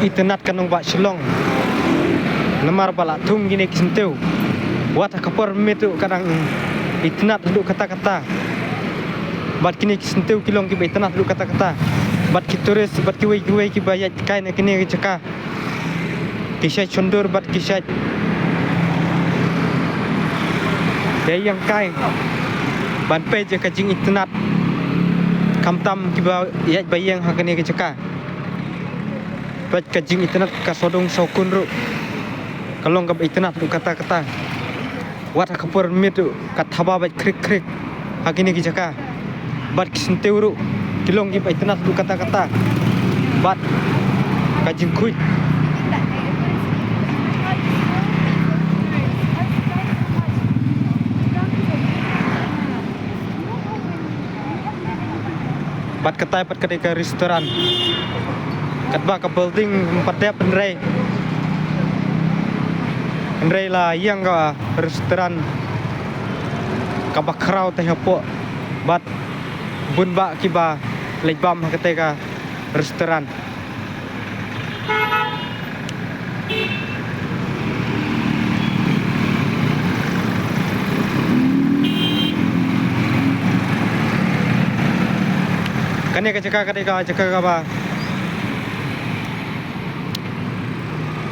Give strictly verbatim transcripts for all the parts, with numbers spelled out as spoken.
itynnad ka nongbah Shillong. Namar ba la thung kine ki syntiew. Wat ha ka por mynmiet ruh ka dang itynnad haduh katta katta. Bad kine ki syntiew ki long kiba itynnad haduh katta katta. Bad ki tourist bad kiwei kiwei kiba ïaid kai na kine ki jaka, ki shait shon dur bad ki shait ïa ïeng kai ban peit ïa ka jingitynnad, khamtam kiba ïaid ba ïeng ha kane ka jaka. Peit ka jingitynnad, ka sawdong sawkun ruh ka long kaba itynnad ruh katta katta. Wat ha ka por mynmiet ruh ka thaba beit khrik khrik ha kine ki jaka. Bad ki syntiew ruh ki long kiba itynnad ruh katta katta. Bad ka jingkhuid. Bad katai pat ka dei ka restaurant. Katba ka building ym pat dep, hynrei, hynrei la ïeng ka restaurant kaba khraw te hapoh. Bad bun bah kiba leit bam ha katai ka restaurant. Kane ka jaka ka dei ka jaka kaba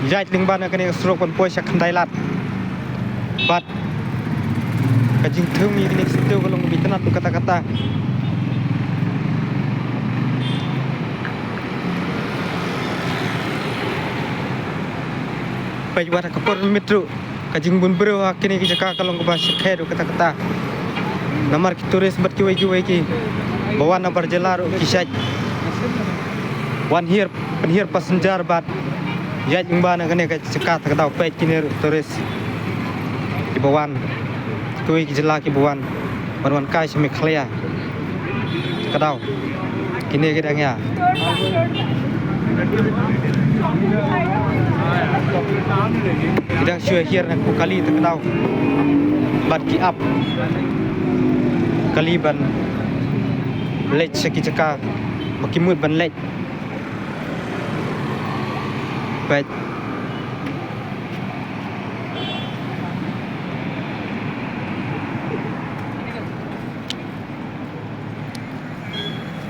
ïaid lyngba na kane ka surok ban poi sha Khyndai Lad. Bad ka jingthung ïa kine ki syntiew ka long kaba itynnad ruh katta katta. Peit, wat ha ka por mynmiet ruh ka jingbun briew ha kine ki jaka ka long kaba shyrkhei ruh katta katta. Namar ki tourist bad kiwei kiwei kiba wan na bar jylla ruh ki shait wan hiar, pynhiar passenger bad ïaid lyngba na kane ka jaka ta ka daw. Peit kine ruh tourist kiba wan, kiwei ki jylla kiba wan, ban wan kai sha Meghalaya ta ka daw. Kine ki dang ïa, ki dang shu hiar na ka kali ta ka daw. Bad ki ap kali ban leit sha ki jaka ba ki mut ban leit. Peit.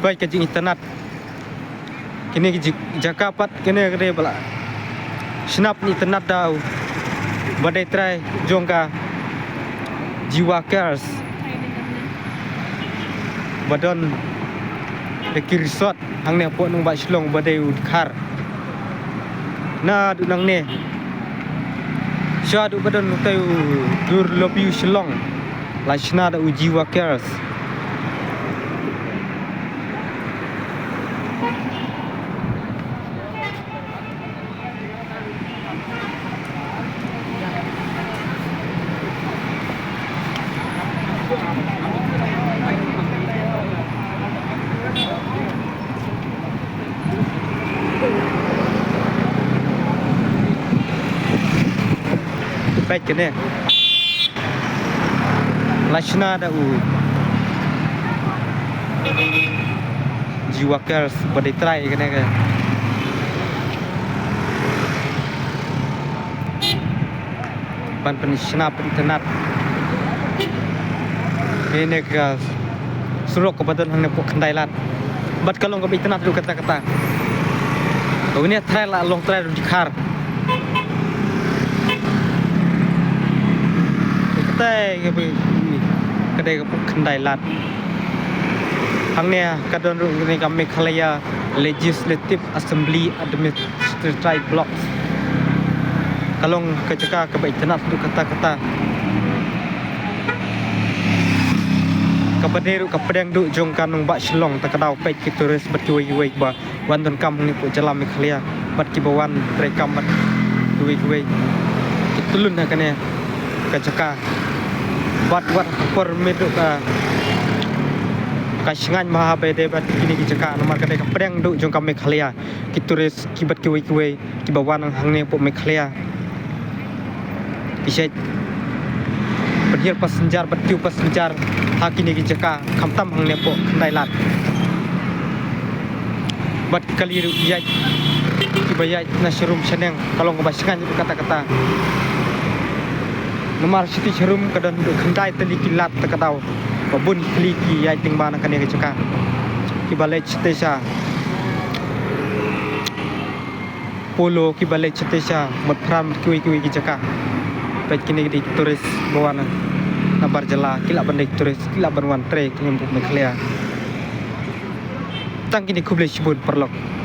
Peit ka jingitynnad. Kine ki ji-, jaka pat kine ka dei ba la shna pynitynnad da uba dei trai jong ka Jiwa Cares. Ba don da ki resort hangne hapoh nongbah Shillong ba dei u Dkhar. Naduh nangne shaduh ba don utai u dur lopi u Shillong, la shna da u Jiwa Cares. Peit kane. La shna da u Jiwa Cares ba dei trai kane ka ban pynshna pynitynnad. Kane ka surok kaba don hangne hapoh Khyndai Lad. Bad ka long kaba itynnad ruh katta katta. Une trai la long trai ruh Dkhar. Katai kaba, ka dei ka hapoh Khyndai Lad. Hangne ka don ruh kane ka Meghalaya Legislative Assembly Administrative Block. Ka long ka jaka kaba itynnad ruh katta katta. Kaba dei ruh ka pdeng duh jong ka nongbah Shillong ta ka daw. Peit ki tourist bad kiwei kiwei ba wan donkam hangne hapoh jylla Meghalaya bad kiba wan treikam bad kiwei kiwei ki tylun ha kane ka jaka. Bad wat ha ka por mynmiet ruh ka, ka shngaiñ bha ba dei bad kine ki jaka namar ka dei ka pdeng duh jong ka Meghalaya. Ki tourist ki bad kiwei kiwei kiba wan hangne hapoh Meghalaya ki shait pynhiar passenger bad tiew passenger ha kine ki jaka, khamtam hangne hapoh Khyndai Lad. Bad kali ruh ki ïaid Kiba ïaid na sharum shaneng ka long kaba shngaiñ katta katta. Namar shiti sharum ka don khyndai tylli ki lad ta ka daw. Ba bun ki khlieh ki ïaid lyngba na kane ka jaka. Kiba leit shiti sha Polo, kiba leit shiti sha Motphran, kiwei kiwei ki jaka. Peit kine ki dei tourist ba wan na bar jylla, ki lah ban dei tourist, ki lah ban wan trei ki ïa buh Meghalaya. Tang kine, khublei shibun paralok.